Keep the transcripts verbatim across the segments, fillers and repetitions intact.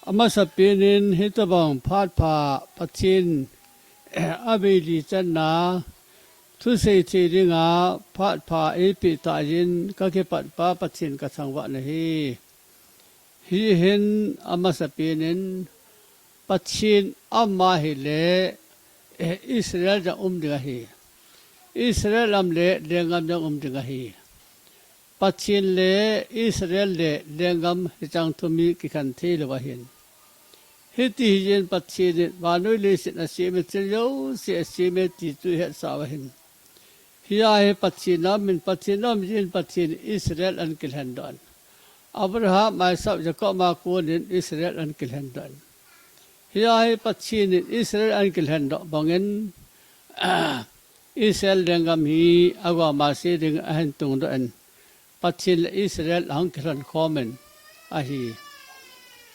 Amasapen in hitabang phat pha Pathen a veili channa thusei thei dinga phat pha eipeh tahin ka kipatpa Pathen ka thangvah nahi. Hihin amasapen in Pathen ama hile, eh, Israel jong um ding ahi. Israel gam le lenggam jong um ding ahi. Pathen le Israel le lenggam hicheng thum hi kikhen thei lou ahin. Hiti hi jeh in Pathen in vannoi leiset asem e, thil jouse asem e ti chu ihetsah u ahin. Hia hi Pathen a um in, Pathen a um jeh in Pathen in Israel ahin kilhen doh in. Abraham, Isaac, Jacob a konin Israel ahin kilhen doh in. Hia hi Pathen in Israel ahin kilhen doh bangin, Israel lenggam hi aguh a masa ding ahin tungdoh in, Pathen le Israel ahung kilhon khom in ahi.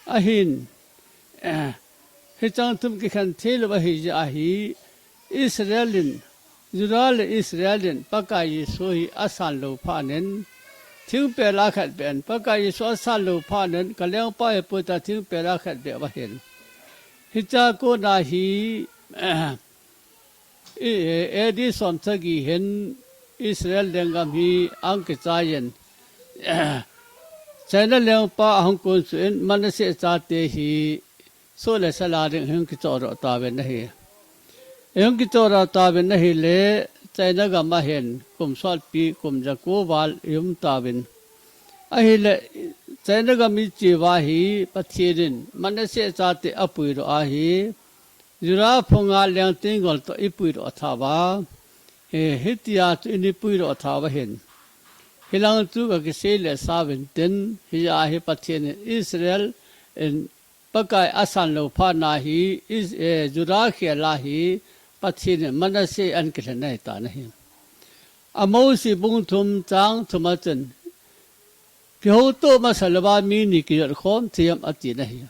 Ahin, eh, hicheng thum kikhen thei lou ahi jeh ahi, Israel in, Judah le Israel in Pakai Jesu hi asan lou phat in, thingpel a khetbeh in, Pakai Jesu asan lou phat in, ka lengpa ahipoi tia thingpel a khetbeh u ahin. Hichea kona hi, eh, I, A D som sagi hin Israel lenggam hi ahung kichai in, China lengpa ahung konsuh in Manasseh chate hi soh le sal a ding ahung kichohdoh tauvin ahi. Ahung kichohdoh tauvin ahile China gam a hin kum sotpi, kum jako val i um tauvin. Ahile China gam i che uva hi Pathen in Manasseh chate apuidoh ahi. Judah phunga lengteng gol toh i puidoh tha uva. Eh, hitia chu i puidoh tha uva hin. Hilang chu ka kisei le sauvin tin, hia hi Pathen in Israel in Pakai asan lou phat na hi, Is-, eh, Judah khel a hi Pathen in Manasseh ahin kilhen ahitan ahi. Amos bung thum chang thum a chun, kihoutoh masa louva mi ni kijot khom thei em ati nahi.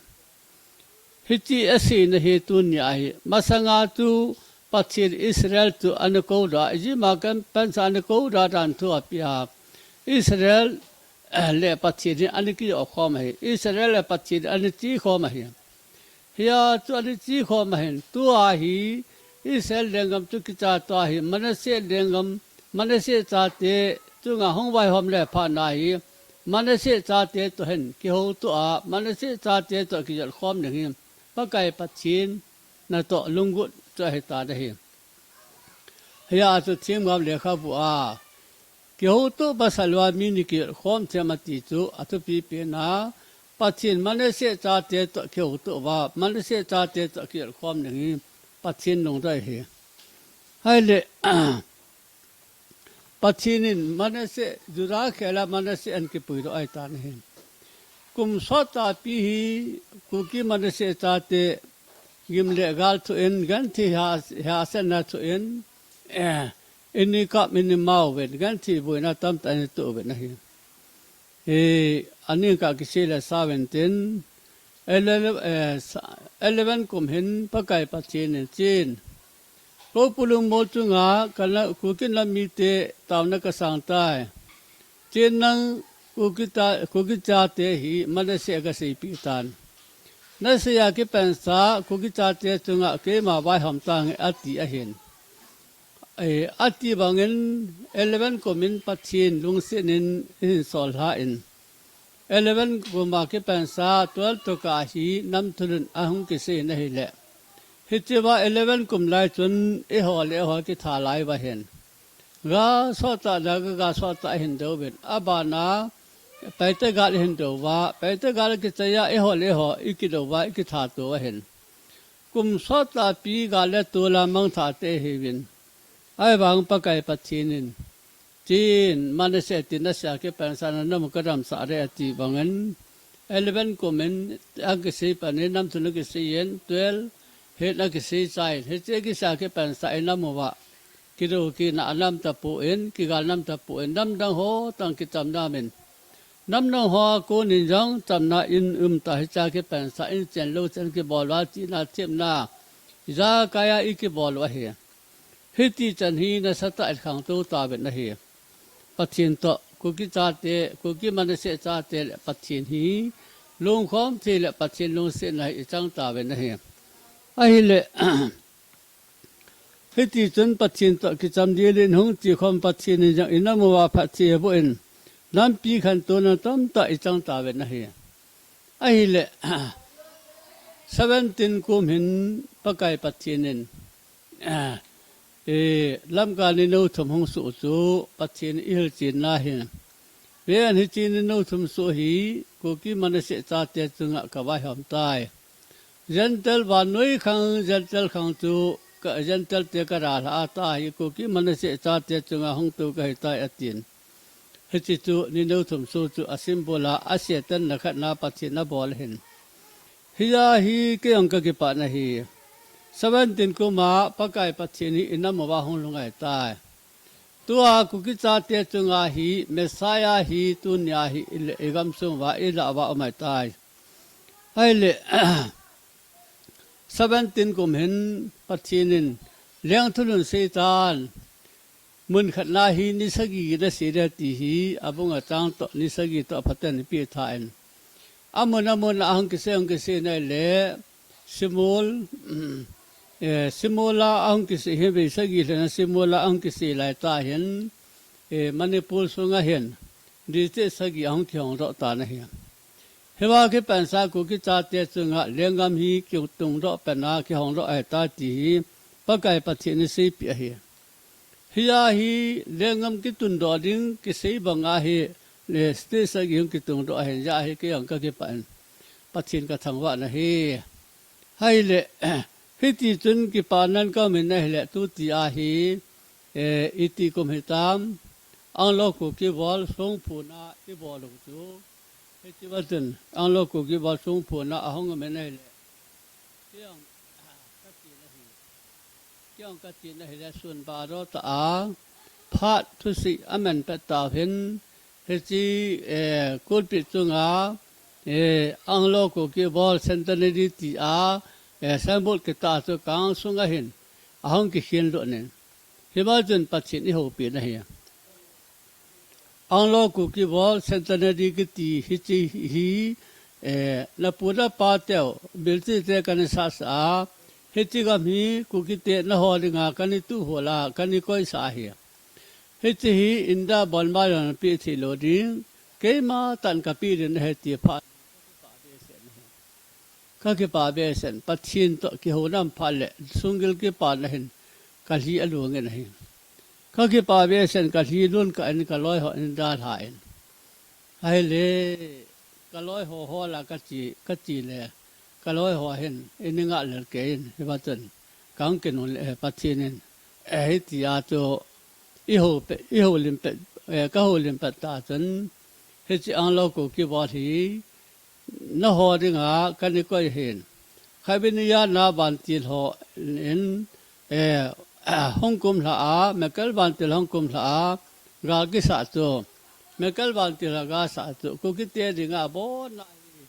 Hiche aseina hi tunia hi. Masanga chu Pathen Israel chu ana koudoh a, Egypt a kipansa ana koudoh a dan thu apeh a. Israel, eh, le Pathen hi ana kijoh khom ahi. Israel le Pathen ana che khom ahi. Hia chu ana che khom ahin. Tua hi Israel lenggam chu kicha tua hi. Manasseh lenggam, Manasseh chate chunga hung vaihom le phat na hi. Manasseh chate toh hin kihoutoh a, Manasseh chate toh kijot khom ding hi Pakai Pathen natoh lunggel chu ahitan ahi. Hia chu themgao lekhabu a, kihoutoh masa louva mi ni kijot khom thei em ati chu athupi pen a, Pathen Manasseh chate toh kihoutoh uva, Manasseh chate toh kijot khom ding hi Pathen lungdei ahi. Ahile, Pathen in Manasseh, Judah khel a Manasseh ahin kipuidoh ahitan ahi. Kum sottah pi hi Kuki Manasseh chate gim le gal thu in, genthei ha, hasetna thu in, eh, in i kap in i mau uvin, genthei boina tamtah in i toh uvin ahi. Hi, aning ka kisei le sauvin tin, ele-, eh, sa-, eleven kum hin Pakai Pathen in chen. Koupulung mol chunga kana Kuki nam mite taona kasang tai. Chen nang Kuki ta, Kuki chate hi Manasseh a kaseipeh tan. Nasei a kipansa Kuki chate chunga keima vaihom tange ati ahin. Eh, ati bangin eleven kum in Pathen lungset in ahin sol lha in. Eleven kum a kipansa twelve toh kah hi nam thulhun ahung kisei in ahile. Hichea eleven kum lai chun eiho le eiho kitha lai uva hin. Ga sottah na ga, ga sottah ahin dou uvin. Abana Paite gal ahin dou uva. Paite gal kichai a eiho le eiho i kidou uva, i kitha tou uva hin. Kum sottah pi gal le tol a mangthah te ihiuvin. Ahivang Pakai Pathen in, chen, Manasseh tin nasei a kipansa na nam u kadamsah ding ati bangin, eleven kum in akisei pan in, nam thulhun akisei in, twelve hin akisei chai in, hiche kisei a kipansa in nam uva kidou kina anam tapon, kigal nam tapon, nam dang ho tang kicham nam in. Nam dang ho a konin jong chamna in um ta, hiche a kipansa in chen lou chen kibol uva, chihna thepna ijakai a i kibol u ahi. Hiti chan hi nasatah in khangtou tauvin ahi. Pathen toh, Kuki chate, Kuki Manasseh chate le Pathen hi Lungkhom thei le Pathen lungsetna hi ichang tauvin ahi. Ahile, hiti chun Pathen toh kicham ding in hung ti khom Pathen in jong inam uva phatthei boh in, nampi khantouna tamtah ichang tauvin ahi. Ahile, seventeen kum hin Pakai Pathen in, eh, Lamka ni nou thum hung soh chu Pathen ihilchenna hin. Ven hiche ni nou thum soh hi Kuki Manasseh chate chunga kavaihom tai. Gentile vannoi khang, Gentile khang chu ka, Gentile te kadalha a tahi, Kuki Manasseh chate chunga hung tou kahitai atin. Hiche chu ni nou thum soh chu a symbol a, a Satan na khatna Pathen abol ahin. Hia hi kei jong kakipah nahi. Seventeen kum a Pakai Pathen hi inam uva hung lungai tai. Tua Kuki chate chunga hi Messiah hi tunia hi i, igamsung uva ilah uva um ahitai. Ahile, seventeen kum hin Pathen in lengthulun seitan, mun khatna hi ni sagi nasei ding ti hi, abung achang toh ni sagi toh phaten ipeh tha in. Amun amun a ahung kisei, ahung kisei nai le, simol, eh, simol a ahung kisei hin vei sagi lhena simol a ahung kisei lai tah hin, eh, Manipur sunga hin, district sagi ahung kihong doh tan ahi. Hiva kipansa Kuki chate chunga lenggam hi kitungdoh pen a kihongdoh ahitai ti hi Pakai Pathen in aseipeh ahi. Hia hi lenggam kitundoh ding kisei banga hi, le state sagi hung kitungdoh ahin, hia hi kei jong kakipah in Pathen kathangvah nahi. Ahile, hiti chun kipah nan kaum in ahile tuti a hi, eh, iti kum hitam, Anglo Kuki Bol songphun a ibol u chu. Hiche va chun, Anglo Kuki Bol songphun a ahung um in ahile. Kei jong, ah, kati nahi. Kei jong kati nahi le sun baro ta a. Phat thusei amen pet tauvin. Hiche, eh, kulpi chunga, eh, Anglo Kuki Bol Centenary ti a, eh, signboard kitah chu kang sunga hin. Ahung kikhen lut in. Hiva chun Pathen ihoupi nahi. Anglo Kuki Bol Centenary kiti hiche hi, eh, napu napa teu, bilti te kana sasa a, hiche gam hi Kuki te naho dinga kana tuhol a, kana koisa ahi. Hiche hi India Burma jong napeh thei lou ding, keima tah in kapeh ding ahi ti phat. Kakipah behseh in, Pathen toh kihou nam phat le, sunggil kipana hin, kalhi alung in ahi. Kakipah behseh in, kalhi lung kah in, kaloi ho in dalha in. Ahile, kaloi ho hol a kache, kache le, kaloi ho hin, eini ngah lel kei in, hiva chun, kahung kinung le, eh, Pathen in, eh, hitia chu, ihou pe, ihou lim pe, eh, kahou lim pe ta chun, hiche Anglo Kuki Bol hi, naho dinga kana koi hin. Khaibiniya na vantil ho in, eh, hung kumlha a, Michael vantil hung kumlha a, gal kisah chu. Michael vantil a gal sah chu. Kuki te dinga abonna hi,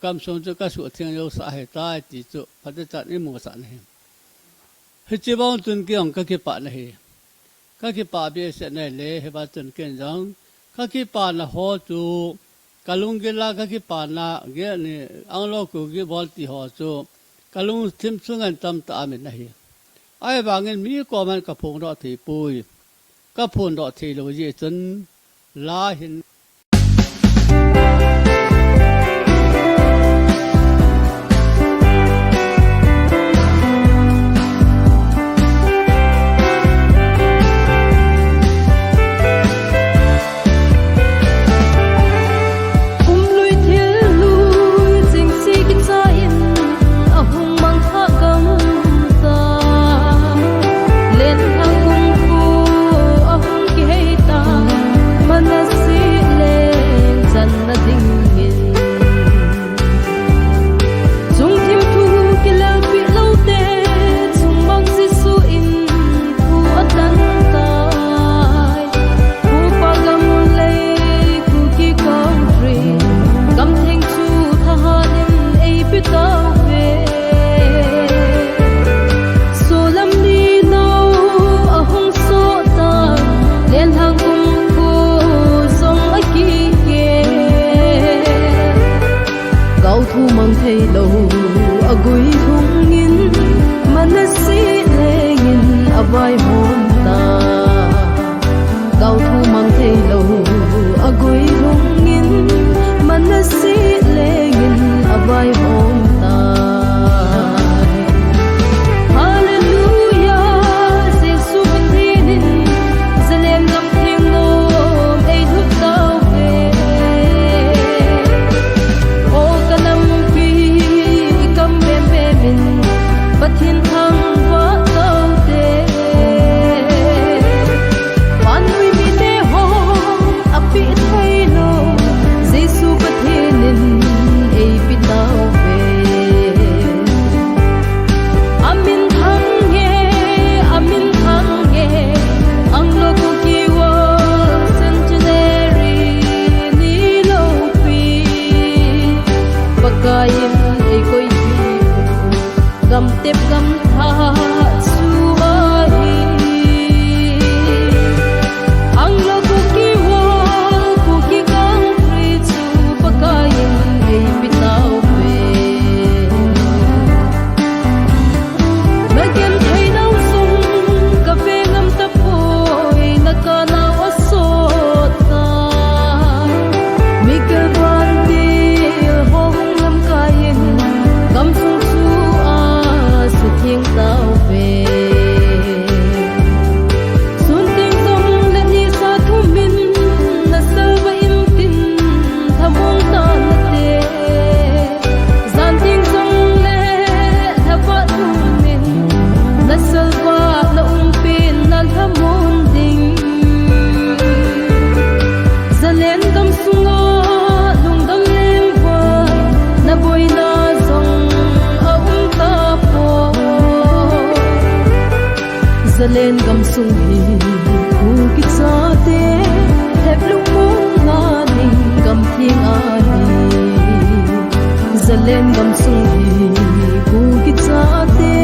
gamsung chu kasuhtheng jousah ahitai ti chu. Phatechan imusah nahi. Hiche bang chun kei jong kakipah nahi. Kakipah behseh nahi le, hiva chun ken jong. Kakipana ho chu, kalunggil a kakipana, gel ni, Anglo Kuki Bol ti ho chu, kalungthim sunga tamtah aum in ahi. Ahivangin mi koman kaphongdoh thei poi. Kaphondoh thei lou jeh chun, la hin Kum lui thil lui, chingse kicha in, ahung mangthah gam ta. Lenthang kum khu, ahung kihei ta. Manasseh mang thei lou, agui lhungin, Manasseh lengin avaihom tai. Gaothu mang thei lou, agui lhungin, Manasseh lengin avaihom tai. Hallelujah, Jesu Pathen in, Zalen gam theng nom eilhut tauve. O ka nampi, i kam bem bem in, Pathen thangvah taute. Vannoi mite hon apeh thei lou, Jesu Pathen in eipe tauve. A minthang e, a minthang e, Anglo Kuki War Centenary ni loupi. Pakai in eikoipi u, gamtep gamthah chu ahi. Anglo Kuki War, Kuki country chu Pakai in eipe tauve. Na genthei nau sung ka ve ngam tapoi, na kanau asot tai. Mikel Vantil ho hung lamkai in, gamsung chu asutheng tauve. Sun teng jong le nisa thum in, na salvah in tin, thamong tan nate. Jan teng jong le lhavah thum in, na salvah na umpen na lhamon ding. Zalen gam sunga lungdon lengvai, na boina jong aum tapoi. Zalen gamsung hi Kuki chate lheplungmonna ding gamtheng ahi. Zalen gamsung hi Kuki chate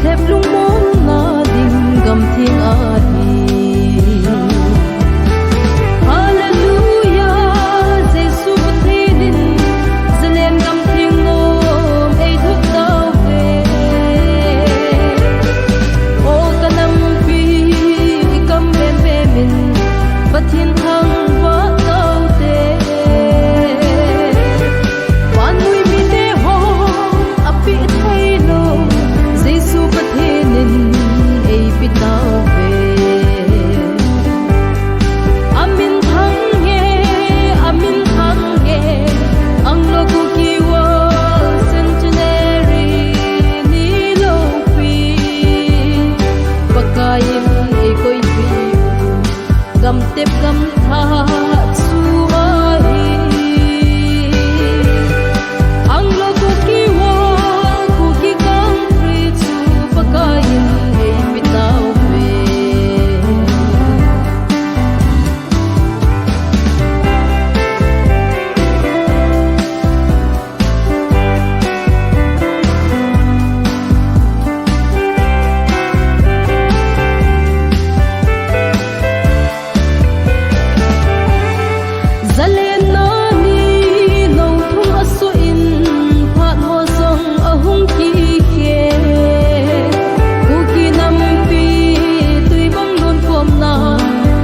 lheplungmonna ding gamtheng ahi. Hallelujah, Jesu Pathen in Zalen gam theng nom eilhut tauve. O ka nampi, i kam bem bem in, Pathen thangvah taute. Vannoi mite hon apeh thei lou, Jesu Pathen in eipe tauve. A minthang e, a minthang e, Anglo Kuki War Centenary ni loupi. Pakai in eikoipi u, gamtep gamthah chu ahi. Anglo Kuki War, Kuki country chu Pakai in eipe tauve. Zalenna ni nou thum asoh in, phat ho jong ahung kikhel. Kuki nampi twi bang lon khomna,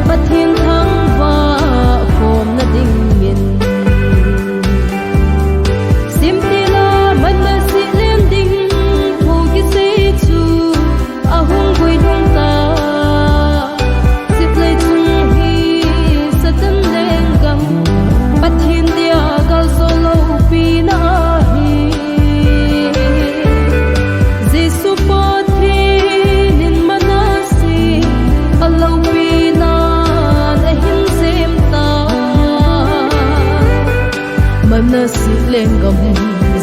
Pathen thangvah khomna dingin. Simtila Manasseh len ding thu kisei chu ahung guilhung tai. Siplei chung hi Satan lenggam, Pathen dia gal jo loupina ahi. Jesu Pathen in Manasseh aloupina ahin sem tai. Manasseh lenggam,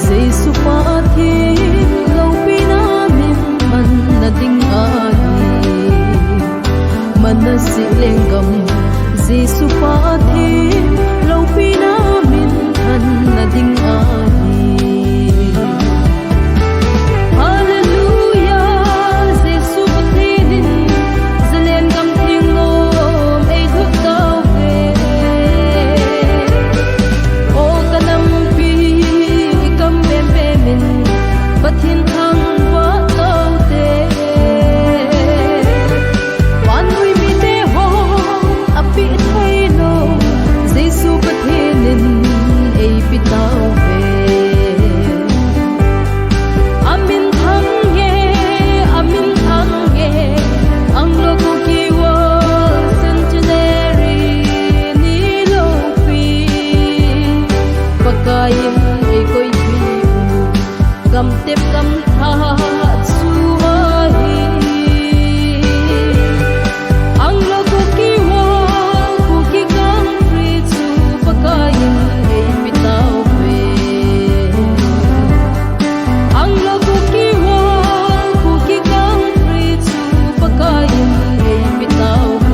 Jesu Pathen loupina min manna ding ahi. Manasseh lenggam, Jesu Pathen loupina min manna ding ahi. Hallelujah, Jesu Pathen in Zalen gam theng nom eilhut tauve. O ka nampi, i kam Tep tam tha chu ahi. Anglo Kuki War, Kuki country chu Pakaiyin eipe tauve. Anglo Kuki War, Kuki country chu Pakaiyin eipe tauve.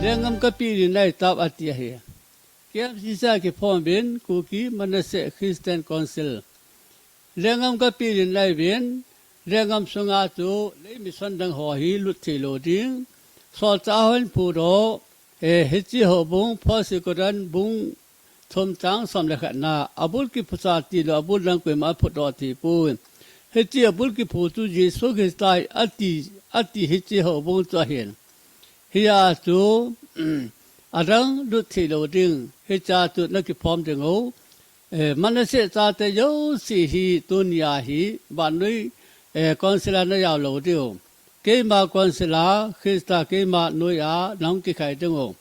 Lenggam kapeh ding nahi tauve ati ahi. K M C C a kiphom uvin Kuki Manasseh Christian Council. Lenggam kapeh ding nahi uvin, lenggam sunga chu lei mission dang ho hi lut thei lou ding. Solchah hon phudoh, eh, hiche houbung, First Corinthians bung thum chang som le khat na, abul kiphucha tilou, abul dang koima aphudoh thei poi. Hiche abul kiphu chu Jesu Christa hi ati, ati hiche houbung chu ahin. Hia chu, adang lut thei lou ding, hichea chu na kiphom ding u. Eh, Manasseh chate jouse hi tunia hi, vannoi, eh, council a na jao lou diu. Keima council a, Christa keima noija, nahung kikhai ding u.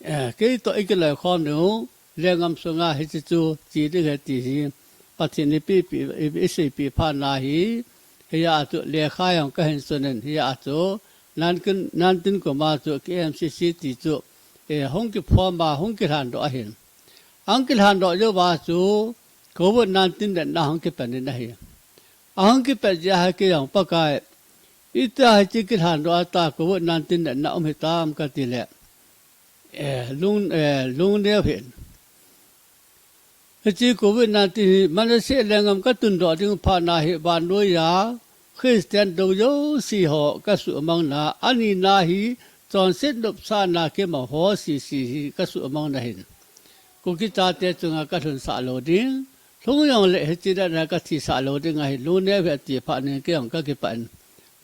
Eh, kei toh i kiloikhom ding u, lenggam sunga hiche chu che ding ahi ti hi, Pathen in eipeh, eipeh, eiseipeh phat na hi, hia chu lekha jong kahin sun in, hia chu, nineteen, nineteen kum a chu K M C C ti chu, eh, hung kiphom a, hung kilhandoh ahin. Ahung kilhandoh jouva chu, Covid nineteen natna ahung kipan in ahi. Ahung kipan jeh a hi kei jong Pakai, itia hiche kilhandoh a ta Covid nineteen natna um hitam kati le, eh, lung, eh, lungneo hih in. Hiche Covid nineteen hi Manasseh lenggam katundoh ding phat na hi vannoija Christian dou jouse ho kasuhmang na, anina hi chonset nopsahna kimang ho sese hi kasuhmang na hin. Kuki chate chunga kalhunsah lou ding, lhung jongle hiche natna kathisah lou ding ahi, lungneo hih in ati phat in kei jong kakipah in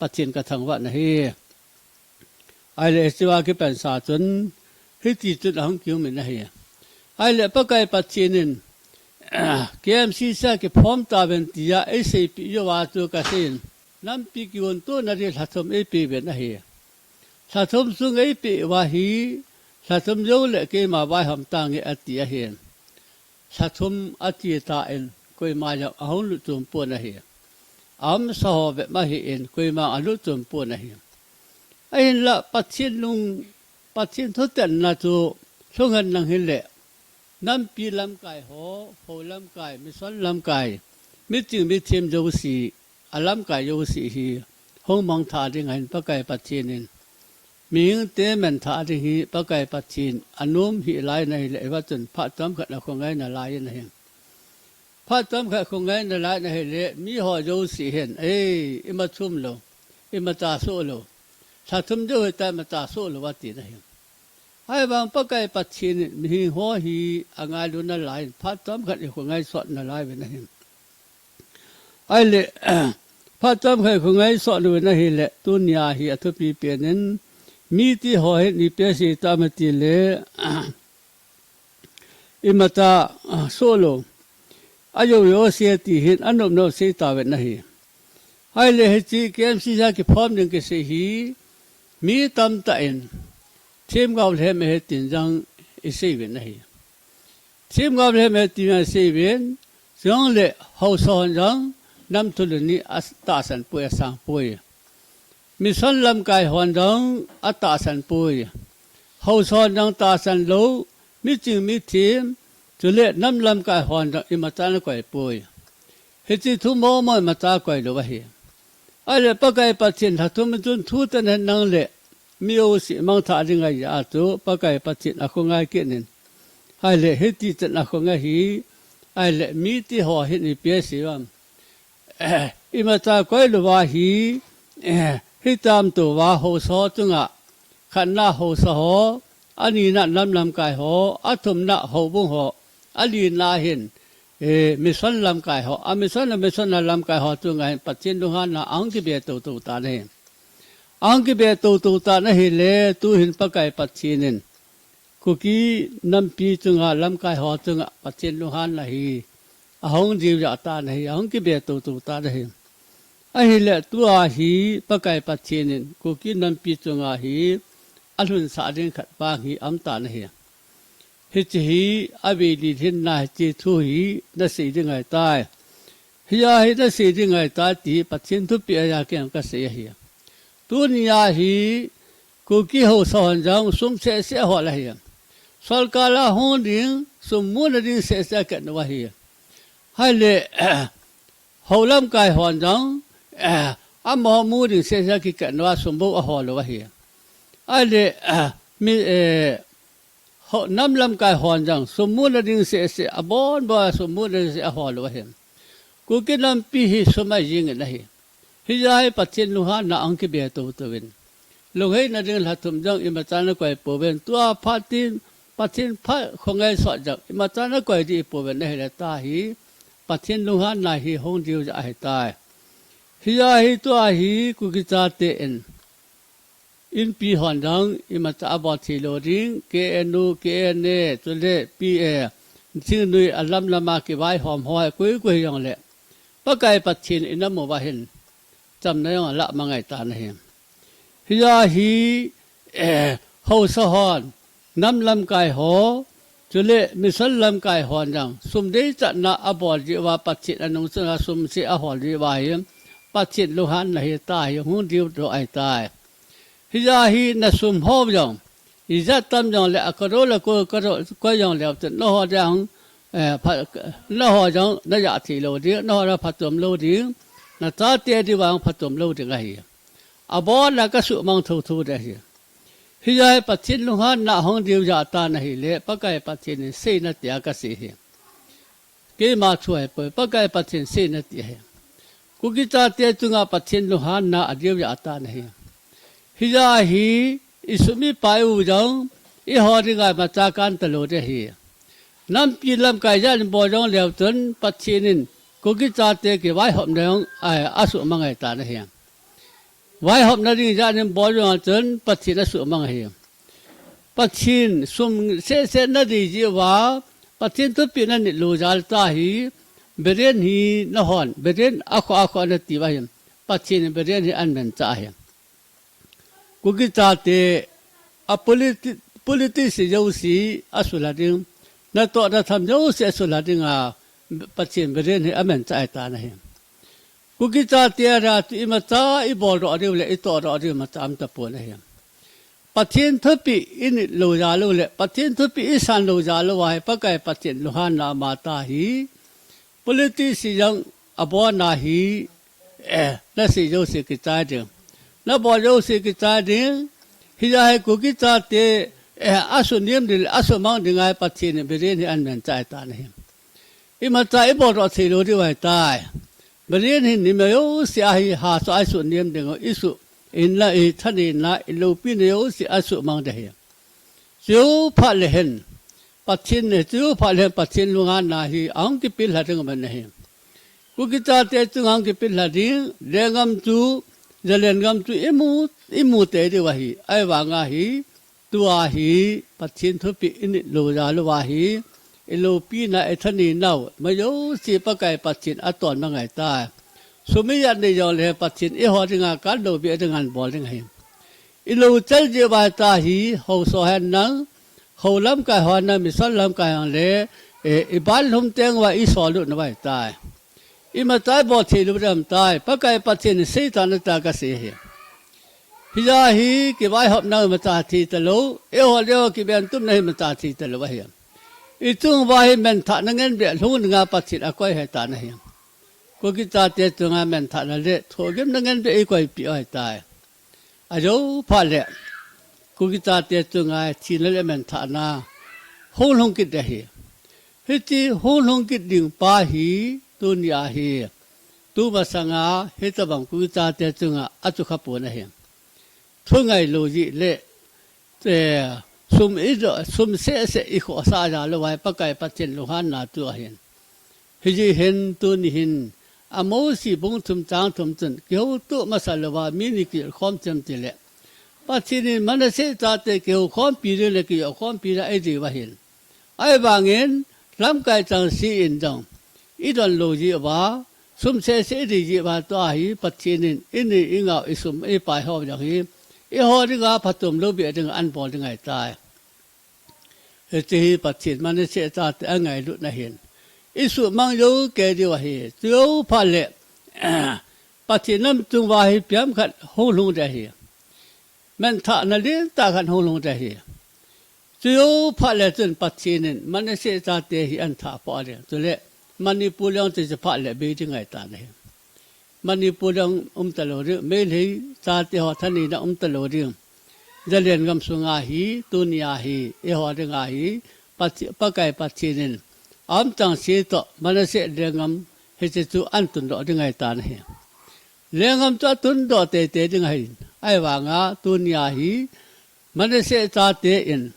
Pathen kathangvah in ahi. Ahile hichea kipansa chun, hiti chun ahung kium in ahi. Ahile Pakai Pathen in, K M C C a kiphom tauvin tia eiseipeh jouva chu kasei in, nampi kigon tona ding lha thum eipeh uvin ahi. Lha thum sung eipeh uva hi, lha thum joule keima vaihom tange ati ahi. Lha thum ati tan, koima jong ahung lut chom pon ahi. Aumsa ho bep ahin, koima alut chom pon ahi. Ahinla Pathen lung, Pathen thutanna chu lhung hen lang hile, nampi lamkai ho, hou lamkai, mission lamkai, miching mithem jouse, alamkai jouse hi hung mangthah ding ahin Pakai Pathen in. Mihingte menthah ding hi Pakai Pathen anom hih lai in ahile, eiva chun phat chomkhat akhongai nalai in ahi. Phat chomkhat khongai nalai in ahile, miho jouse hin, ei, ima thum lou, imacha soh lou, lha thum jou hitia imacha soh lou ati in ahi. Ahivang Pakai Pathen in mihing ho hi angailu nalai in phat chomkhat ikhongai sot nalai uvin ahi. Ahile, phat chomkhat ikhongai sot uvin ahile, tunia hi athupi pen in, mite ho hin ipi asei tam ati le, imacha, ah, soh lou, ajou jouse ti hin anop nop sei tauvin ahi. Ahile hiche K M C C a kiphom ding kisei hi, mi tamtah in, themgao lhem ahi tin jong isei uvin ahi. Themgao lhem ahi tin jong isei uvin, chujongle haosa hon jong nam thulhuh ni atahsan poi, asang poi. Mission lamkai hon jong atahsan poi. Haosa hon jong tahsan lou, miching mithem, chule nam lamkai hon jong imacha ana koi poi. Hiche thu momo imacha koi lou ahi. Ahile Pakai Pathen lha thum chun thu tan hen lang le, mi jouse mangthah ding ahi a chu Pakai Pathen akhongai kit in. Ahile hiti chan akhongai hi, ahile mite ho hin ipi asei uvam. Imacha koi louva hi, hitam touva haosa ho chunga, khatna haosa ho, anina nam lamkai ho, athumna houbung ho, alina hin, eh, mission lamkai ho, a mission, a mission a lamkai ho chunga hin Pathen lunghanna ahung kibe toutou tan ahi. Ahung kibe toutou tan ahile, tuhin Pakai Pathen in, Kuki nampi chunga, lamkai ho chunga Pathen lunghanna hi ahung jiu jat tan ahi, ahung kibe toutou tan ahi. Ahile tua hi Pakai Pathen in Kuki nampi chunga hi alhunsah ding khat vang hi aum tan ahi. Hiche hi avei lilhin na hiche thu hi nasei ding ahitai. Hia hi nasei ding ahitai ti Pathen thupeh a kei jong kasei ahi. Tunia hi Kuki haosa hon jong sum sehseh ahol ahi. Sorkar a hung ding, sum muna ding sehseh akitnou ahi. Ahile, hou lamkai hon jong, eh, amaho mu ding sehseh akitnou a sum bou ahol u ahi. Ahile, eh, mi, eh, hou, nam lamkai hon jong sum muna ding sehseh, abonbon a sum muna ding seh ahol u ahi. Kuki nampi hi sum a jing in ahi. Hijeh a hi Pathen lunghanna ahung kibe toutou in. Lungheina ding lha thum jong imacha nakoi pouvin. Tua phat in Pathen phat khongai sot jong imacha nakoi dih pouvin ahile tua hi Pathen lunghanna hi hung diu jeh ahitai. Hijeh a hi tua hi Kuki chate in Inpi hon jong imacha abol thei lou ding, K N U, K N A, chule P A, thingnoi alam lam a kivaihom ho hi koi koi hijongle, Pakai Pathen in amu uva hin, chamna jong alah mang ahitan ahi. Hijeh a hi, eh, haosa hon, nam lamkai ho, chule mission lamkai hon jong, sum deichatna abol jeh uva Pathen anung chunga sum seh ahol jeh uva hi, Pathen lunghanna hi tua hi hung diu doh ahitai. Hijeh a hi nasum ho jong, ijat tam jongle, a crore le ko, crore, koi jongle, nangho jong, eh, pha, nangho jong najah thei lou ding, nangho jong phatom lou ding, nachate diuva jong phatom lou ding ahi. Abon a kasuhmang thotho ding ahi. Hijeh a hi Pathen lunghanna hung diu jeh a tan ahile, Pakai Pathen in seina tia kasei ahi. Keima thu ahipoi, Pakai Pathen seina ti ahi. Kuki chate chunga Pathen lunghanna adiu jeh a tan ahi. Hijeh a hi, isum ipai u jong, eiho dinga imacha kan talou ding ahi. Nampi lamkai jat in bol jong leu chun, Pathen in Kuki chate kivaihopna jong, ai, asuhmang ahitan ahi. Vaihopna ding jat in bol jong chun, Pathen asuhmang ahi. Pathen sum sehseh nadei jeh uva, Pathen thupeh nanit lou jal tua hi, Biren hi nahon, Biren akhoh akhoh nati uva hin, Pathen in Biren hi ahin manchah ahi. Kuki chate, a politi-, politics jouse asulha ding, natoh natham jouse asulha dinga, Pathen Biren hi amanchah ahitan ahi. Kuki chate a ra tu imacha ibol doh diu le itoh doh diu imacha aum tapon ahi. Pathen thupeh init lou jal u le, Pathen thupeh isan lou jal uva hi Pakai Pathen lunghanna ama tua hi. Politics jong abon a hi, eh, nasei jouse kichai ding. Nabol jouse kichai ding. Hijeh a hi Kuki chate, eh, asunem ding le, asumang dinga hi Pathen in Biren hi ahin manchah ahitan ahi. Imacha ibol doh thei lou diu ahitai. Biren hin imacha jouse a hi haosa a isunem ding u, isuh in la, ithaneina, iloupina jouse asuhmang ding ahi. Chujou phat le hin, Pathen in, chujou phat le hin Pathen lunghanna hi ahung kipelha ding ahi. Kuki chate chunga ahung kipelha ding, lenggam chu, Zalengam chu imu, imu tei diu ahi, ahivanga hi, tua hi, Pathen thupeh init lou jal uva hi, iloupina, ithaneina u, imacha jouse Pakai Pathen in atonmang ahitai. Sum ijat nei jongle Pathen in eiho dinga kan loubeh dinga ahin bol ding ahi. Ilou chal jeh uva tua hi, haosa hen lang, hou lamkai ho hen lang, mission lamkai ho hen lang le, eh, iban lhum teng uva isol lut nauva ahitai. Imacha ibol thei lou ding ahitai, Pakai Pathen in seitan ahitai kasei ahi. Hijeh a hi, kivaihopna u imacha thei talou, eiho le eiho kibentumna hi imacha thei talou ahi. Ichung uva hi menthahna ngen beh lhung dinga Pathen akoi ahitan ahi. Kuki chate chunga menthahna le thohgimna ngen beh eikoipeh u ahitai. Ajou phat le, Kuki chate chunga thina le menthahna hung lhung kit ding ahi. Hiche hung lhung kit ding pa hi, tunia hi, tumasanga hitobang Kuki chate chunga achu khapon ahi. Thu ngailou jeh le, eh, sum idoh, sum sehseh ikhohsah jal uva hi Pakai Pathen lunghanna chu ahin. Hijeh hin tuni hin, Amosi bung thum chang thum chun, kihoutoh masa louva mi ni kijot khom chem tile, Pathen in Manasseh chate kihoukhompi ding le kijotkhompi ding eidei uva ahin. Ahivangin, lamkai chengse in jong idon lou jeh uva, sum sehseh idei jeh uva tua hi Pathen in ini ingao isum ipai ho jong hi Eiho dinga phatom lou beh ding an bol ding ahitai. Hiche hi Pathen Manasseh chate angailutna ahin. Isuhmang jou kei diu ahi. Chujou phat le, Pathen nam chung uva hi ipi ham khat hung lhung ding ahi. Menthahna lentah khat hung lhung ding ahi. Chujou phat le chun Pathen in Manasseh chate hi ahin thah poh ding. Chule Manipur jong chuche phat le bei ding ahitan ahi. Manipur jong um talou ding, Meitei chate ho thaneina um talou ding. Zalen gam sunga hi, tunia hi, eiho dinga hi, Pakai Pathen in aumchang se toh Manasseh lenggam hiche chu ahin tundoh ding ahitan ahi. Lenggam chu atundoh teitei ding ahi. Ahivanga tunia hi Manasseh chate in,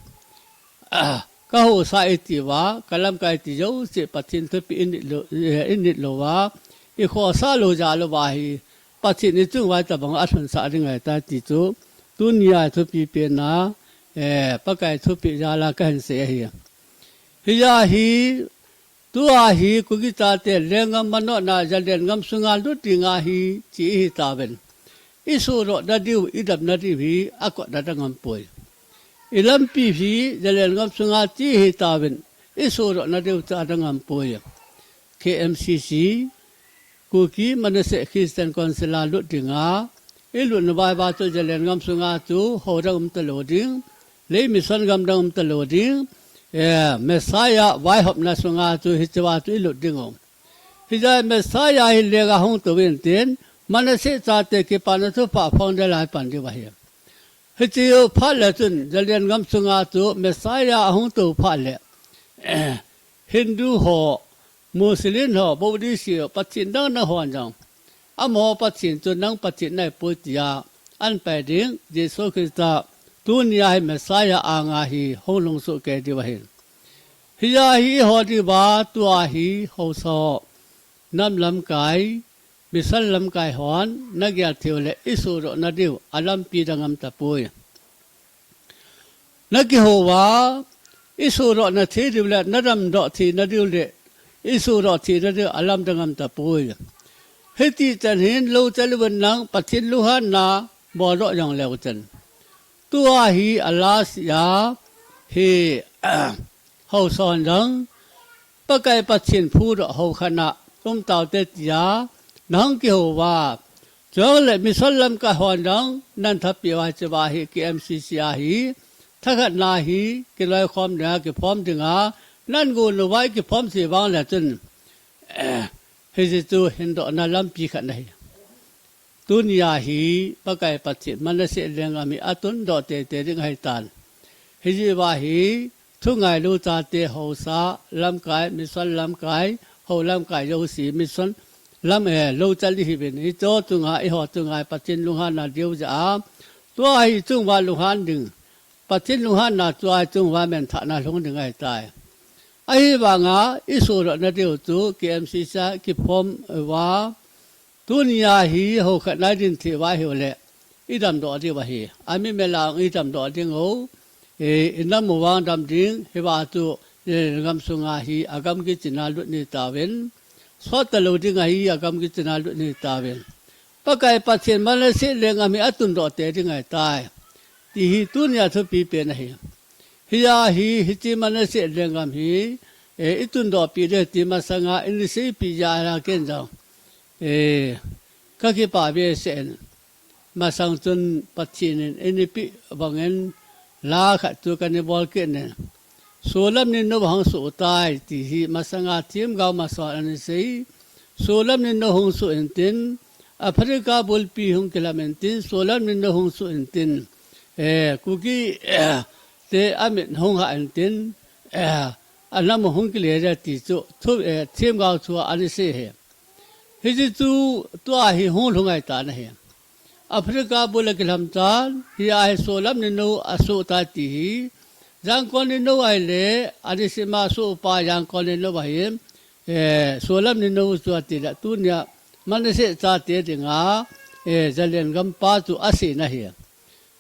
ah, kahousa iti uva, kalamkai iti jouse Pathen thupeh init lou, eh, init louva, ikhohsah lou jeh uva hi, Pathen ichung uva itobang alhunsah ding ahitai ti chu, tunia thupi pena, eh, Pakai thupeh jal a kahin sei ahi. Hijeh a hi, tua hi Kuki chate lenggam manotna Zalen gam sunga lut dinga hi che ihitauvin. Isohdohna diu, idamna diu hi akotna dang aumpoi. Ilampi hi Zalen gam sunga che ihitauvin. Isohdohna diu cha dang aumpoi. K M C C, Kuki Manasseh Christian Council a lut dinga, ilut nauva chu Zalen gam sunga chu hou dang um talou ding, lei mission gam dang um talou ding, eh, Messiah vaihopna sunga chu hichea chu ilut diu. Hijeh a Messiah hi lenga hung tou intin, Manasseh chate kipana thupha phong ding lai pan diu ahi. Hiche phat le chun, Zalen gam sunga chu Messiah ahung tou phat le, Hindu ho, Muslim ho, Buddhist ho, Pathen dang dang hon jong, amaho Pathen chu nang Pathen nahipoi tia ahin pai ding, Jesu Christa tunia hi Messiah anga hi hung lhung soh kei diu ahi. Hijeh a hi eiho diuva tua hi haosa ho, nam lamkai, mission lamkai hon nagel theiu le isohdohna diu alampi dang aum tapoi. Nakihou uva, isohdohna thei diu le nadamdoh theina diu le isohdoh theina diu alam dang aum tapoi. Hiti chan hin lou chal uvin nang Pathen lunghanna boldoh jong leu chun, tua hi a last a hi, haosa hon jong, Pakai Pathen phudoh hou khat a um taute tia nahung kihou uva. Chule mission lamkai hon jong nahin thapeh uva, hichea hi K M C C a hi thakhatna hi kiloikhom dinga, kiphom dinga nahin gon uva, ikiphom se vang le chun, eh, hiche chu hindohna lampi khat ahi. Tunia hi Pakai Pathen Manasseh lenggam hi atundoh teitei ding ahitan. Hijeh uva hi thu ngailu chate haosa lamkai, mission lamkai, hou lamkai jouse mission lam, eh, lou chal ihiuvin. Hiche chunga, eiho chunga Pathen lunghanna diu jeh a, tua hi chung uva lunghan ding, Pathen lunghanna tua hi chung uva menthahna lhung ding ahitai. Ahivanga isohdohna diu chu K M C C a kiphom uva, tunia hi hou khat a idin thei uva hiu le, idamdoh diu ahi. Ami mela idamdoh diu, eh, inam u vang dam ding, hiva chu, eh, gam sunga hi agam kichin a lut ni tauvin. Sot talou ding ahi, agam kichin a lut ni tauvin. Pakai Pathen Manasseh lenggam hi atundoh tei ding ahitai, ti hi tunia thupi pen ahi. Hijeh a hi, hiche Manasseh lenggam hi, eh, itundoh pi ding ti masanga, ini seipeh jeh a ken jong, eh, kakipah behseh in. Masang chun Pathen in eipeh bangin la khat chu kana bol kit in. Solam ninou hung soh tai ti hi masanga themgao masa hon ana sei. Solam ninou hung soh intin, Africa bulpi hung kilham intin, solam ninou hung soh intin, eh, Kuki, eh, te amit hung hah intin, eh, anam hung kile ding ti chu, thu, eh, themgao thu a ana sei ahi. Hiche chu tua hi hung lhung ahitan ahi. Africa bul a kilham tan, hia hi solam ninou asoh tai ti hi. Jangkon ninou ahile, adisima sohpa Jangkon ninou ahi, eh, solam ninou chu ati le, tunia Manasseh chate dinga, eh, Zalen gampa chu asei ahi.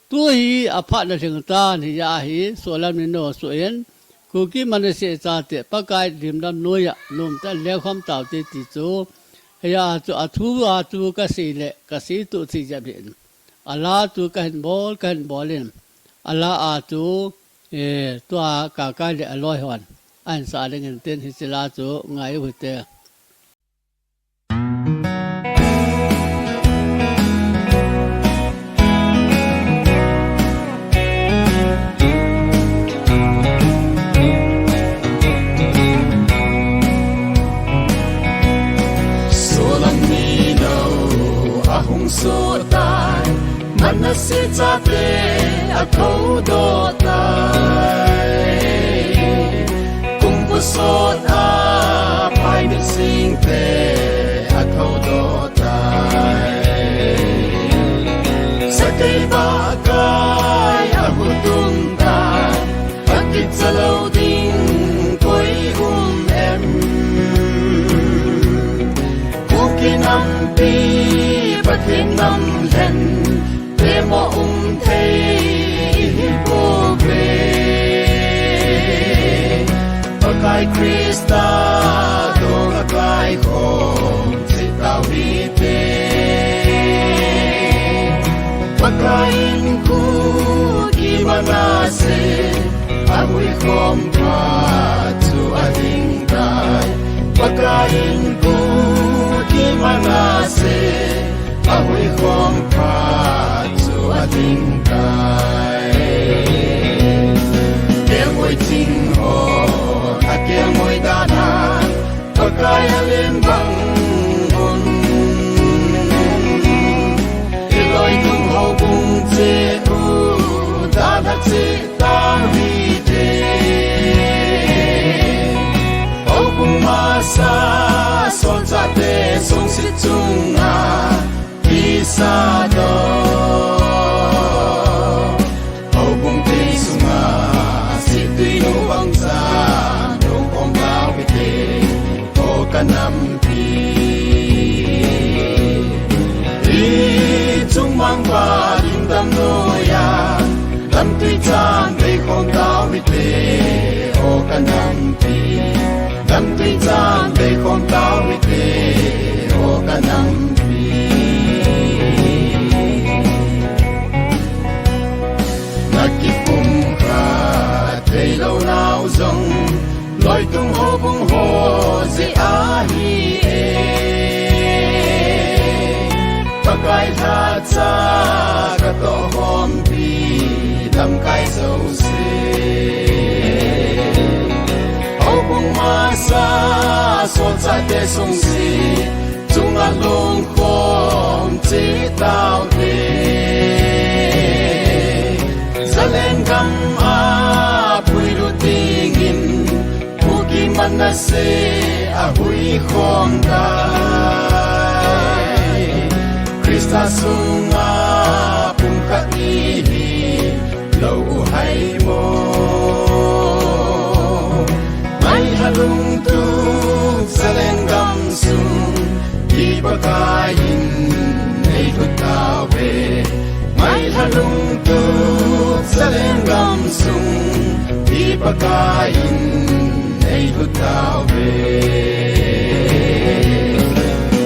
Tu hi aphat na lhing tan, hia hi solam ninou asoh in, Kuki Manasseh chate Pakai limdam noiya nomtah in lengkhom taute ti chu, hia chu athu a chu kasei le, kasei toh thei jep hih in. Ala chu kahin bol, kahin bol in. Ala a chu, eh, tua Kakai le aloi hon ahin sah ding in tin hiche la chu ngai u hite. Solam ni no ahung so tai, Manasseh chate athoudoh tai. Kumpu sot a phai milsing te athoudoh tai. Sakei ba kai ahutum tai. Akicha lou ding koi um em? Kuki nampi Pathen nam lhen pemo um thei hi bou ve. Pakai Christa dong a kai khom cheh tau hite. Pakai in Kuki Manasseh ahui khom phat chu ading tai. Pakai in Kuki Manasseh ahui khom phat chu ading tai. Kelngoi ching ho, akelngoi dan a Pakai alen bang un. Iloi tung houbung cheh u dan a cheh tau hite. Houbung masa solchahte sungsi chunga kisa doh. Houbung tui sunga sittui nu bangchan lungkhom tau hite, o ka nampi. Hiche chungmang pa lim damnoiya, damtui chan beikhom tau hite, o ka nampi. Damtui chan beikhom tau hite, o ka nampi. Na kipumkhat theilou nau jong, loitung houbung ho jeh ahi e. Pakai lhacha katoh khompi lamkai jouse. Houbung masa solchahte sungsi chunga lungkhom cheh taute. Zalen gam a puilut dingin Kuki Manasseh ahui khom tai. Christa sunga pumkhat ihi lou u hai mo. Mailha lungtup Zalen gam sung hi Pakai in eilhut tauve. Mailha lungtup Zalen gam sung hi Pakai in eilhut tauve.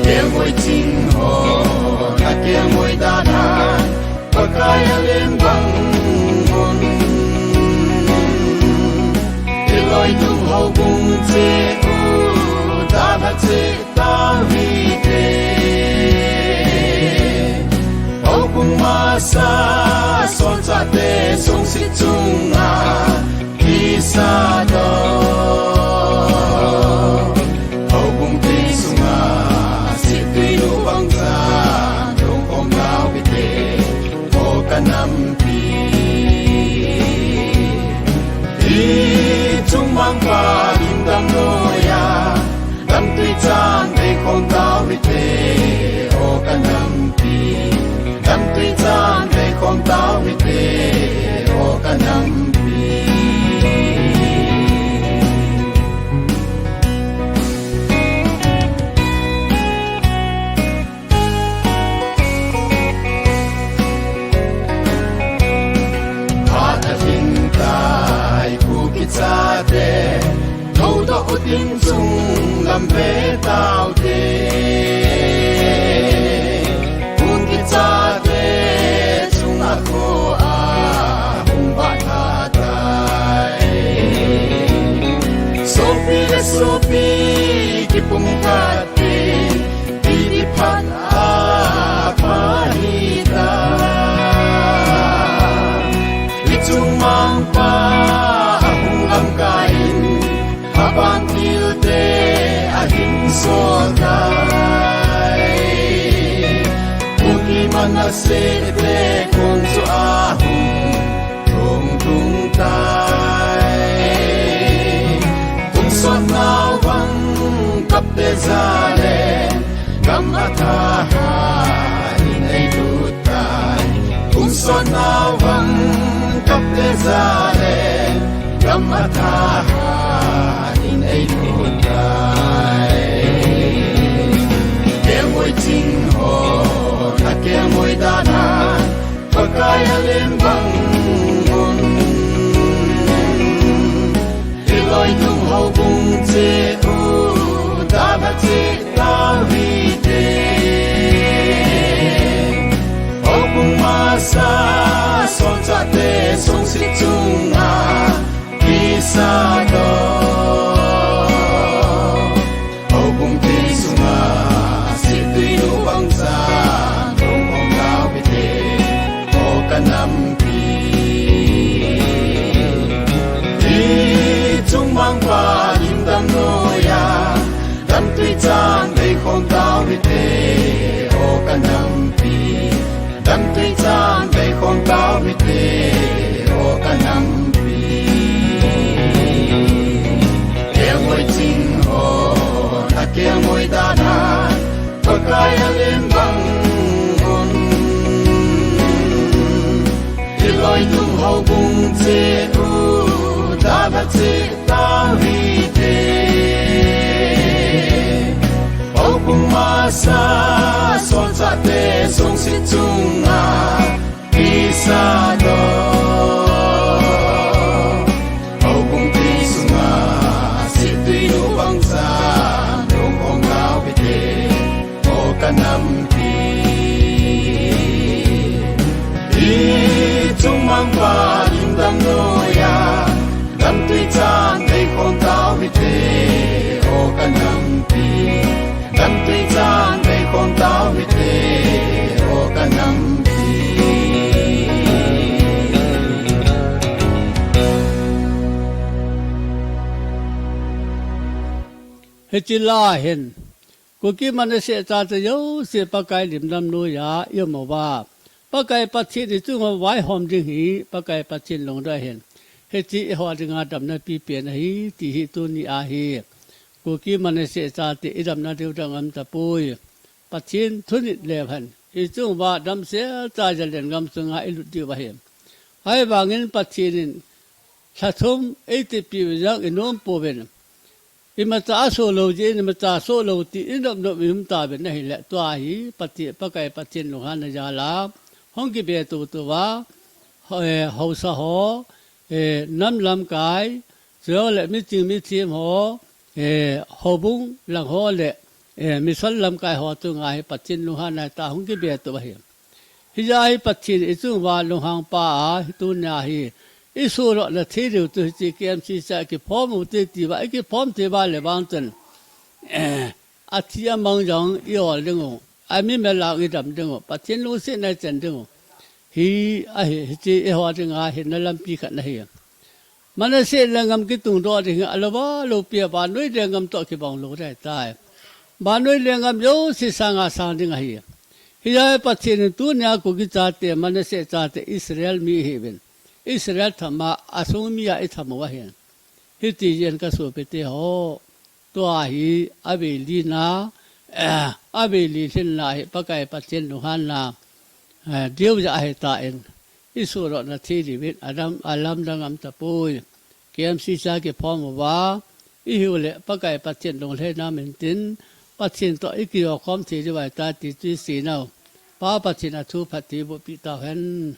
Kelngoi ching ho, akelngoi dan a Pakai alen bang un. Iloi tung houbung cheh u dan a cheh tau hite. Houbung masa solchahte sungsi chunga kisa doh. Houbung tui sunga sittui nu bangchan lungkhom tau hite, o ka nampi. Hiche chungmang pa lim damnoiya, damtui chan beikhom tau hite, o ka nampi. Damtui chan beikhom tau hite, o ka nampi. Phat alhing tai Kuki chate, thoudoh utin chunglam ve taute. Kuki chate Angpa ahung lamkai in, aban tilte ahin solkai. Kuki Manasseh te kon chu ahung thong tung tai. Hung sot nau vang kapte jale, gam athahat in eilut tai. Hung sot nau vang kapte jale, gam athahat in eilut tai. Kelngoi ching ho, akelngoi dan a, Pakai alim bang un. Hiloi tung houbung cheh u, dana cheh tau hite. Houbung masa, solchahte sungsit chunga, kisa doh. Houbung tui sunga, sittui nu bang chan, dong khom tau hite, o ka nampi. Hiche chungmangpa lim damnoi a, damtui chan dei khom tau hite, o ka nampi. Damtui chan dei khom tau hite, o ka nampi. Kelngoi ching ho, akelngoi dan a, Pakai alim bang un. Hiloi tung houbung cheh u, dana cheh tau hite. Houbung masa, solchahte sungsit chunga, kisa doh. Houbung tui sunga, sittui nu bang chan, dong khom tau hite, o ka nampi. Hiche chungmangpa lim damnoi a, damtui chan dei khom tau hite, o ka nampi. Damtui chan dei khom tau hite, o ka nampi. Hiche la hin, Kuki Manasseh chate jouse Pakai lim damnoi a i um uva, Pakai Pathen i chunga vaihom ding hi Pakai Pathen lungdei ahin. Hiche eiho dinga damna pipen ahi, ti hi tuni a hi Kuki Manasseh chate i damna diu dang um tapoi. Pathen thunit leu hen, i chunga damsel cha Zalen gam sunga i lut diu ahi. Ahivangin Pathen in lha thum eitipiu jong i nom pouvin, imacha asoh lou jeh in, imacha soh lou ti i nop nop i um tauvin ahile, tua hi Pathen, Pakai Pathen lunghanna jal a hung kibe tutu uva, ho-, eh, haosa ho, eh, nam lamkai, chule miching mithem ho, eh, houbung lang ho le, eh, mission lamkai ho chunga hi Pathen lunghanna tah hung kibe tup ahi. Hijeh a hi Pathen i chunga lunghang pa a, hi tunia hi i sohdohna thei diu chu hiche K M C C a kiphom u hite tia i kiphom thei uva le vang chun, eh, athi amang jong i ol ding u, ami mel a i dam ding u, Pathen lungsetna i chan ding u. Hi ahi, hiche eiho dinga hinna lampi khat ahi. Manasseh lenggam kitungdoh ding hi alouva loupi a vannoi lenggam toh kibang lou ding ahitai. Vannoi lenggam jouse sanga sang ding ahi. Hijeh a Pathen in tunia Kuki chate, Manasseh chate Israel mi ahiuvin, Israel thama asung mi a i tham u ahi. Hiti jeh in ka sopite ho, tua hi avei lina, eh, avei li lhinna hi Pakai Pathen lunghanna, eh, diu jeh ahitan, i sohdohna thei diuvin adam, alamdang um tapoi. K M C C a kiphom uva i hiu le Pakai Pathen lunglhaina min tin, Pathen toh i kijokhom thei diu ahitai ti chu i sei nau. Pa Pathen in athu phatthei boh peh tauhen.